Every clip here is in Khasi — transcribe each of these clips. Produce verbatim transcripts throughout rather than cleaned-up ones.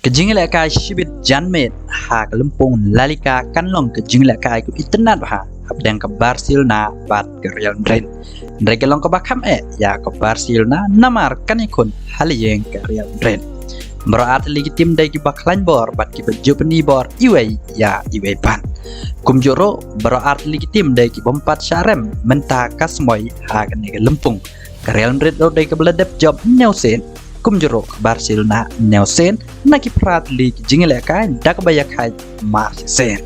Ka jingïalehkai shibit janmiet ha ka lympung La Liga kan long ka jingïalehkai kaba itynnad bha hapdeng ka Barcelona bad ka Real Madrid. Hynrei ka long kaba kham eh ïa ka Barcelona namar kan ïakhun ha la ïing ka Real Madrid. Baroh artylli ki tim dei kiba khlaiñ bor bad kiba ju pyni bor iwei ïa iwei pat. Kumjuh ruh baroh artylli ki tim dei kibym pat shah rem mynta ka smoi ha kane ka lympung. Ka Real Madrid ruh dei kaba la dep jop hynñiew sien, kumjuh ruh ka Barcelona hynñiew sien na ki phra tylli ki jingïalehkai da kaba ïakhaid mar shisien.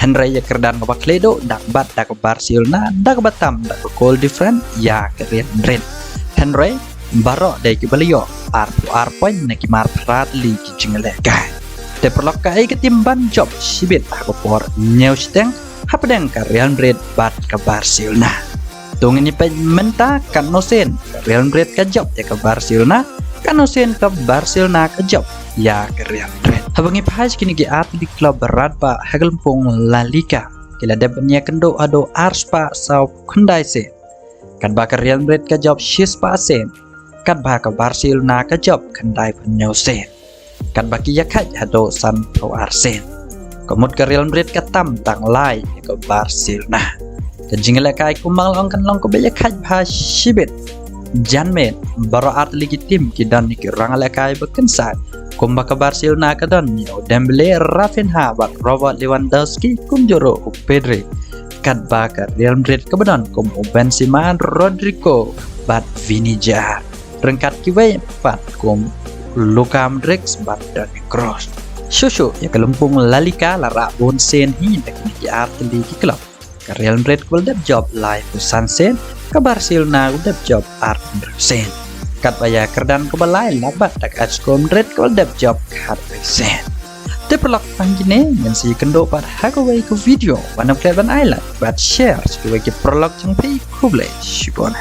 Hynrei ïa ka kyrdan kaba khlieh duh dang bat da ka Barcelona da kaba tam da ka goal difference ïa ka Real Madrid. Hynrei baroh dei kiba la ïoh arphew ar point na ki mar phra tylli ki jingïalehkai. Te paralok, kaei ka tim ban jop shibit ha ka por hynñiew shiteng hapdeng ka Real Madrid bad ka Barcelona? To ngin ïa peit mynta, katno sien ka Real Madrid ka jop ïa ka Barcelona, katno sien ka Barcelona ka jop ïa ka Real Madrid. Haba ngi phai sha kine ki artylli ki club ba radbah ha ka lympung La Liga, ki la dep ban ïakynduh haduh ar spah saw khyndai sien, katba ka Real Madrid ka jop shi spah sien, katba ka Barcelona ka jop khyndai phew hynñiew sien, katba ki ïakhaid haduh sanphew ar sien. Ka mut ka Real Madrid ka tam tang lai ïa ka Barcelona. Ka jingïalehkai kumba nga la ong kan long kaba ïakhaid bha shibit janmiet. Baroh artylli ki tim ki don ïa ki rangïalehkai ba kynsai, kumba ka Barcelona ka don ïa u Dembele, Raphinha bad Robert Lewandowski, kumjuh ruh u Pedri. Katba ka Real Madrid kaba don kum u Benzema, Rodrygo bad Vini Jr. Ryngkat kiwei pat kum Luka Modric bad Toni Kroos. Shuh shuh ïa ka lympung La Liga la rah bun sien hi da kine ki artylli ki club. Ka Real Madrid kaba la dep jop laiphew san sien, ka Barcelona kaba la dep jop arphew hynriew sien. Katba ïa ka kyrdan kaba lai la bat da ka Atletico Madrid kaba la dep jop khatwei sien. Te paralok, tang kine, ngin sa ïakynduh pat ha kawei ka video. Wat nym klet ban ai like bad share sha kiwei ki paralok jong phi. Khublei shibun.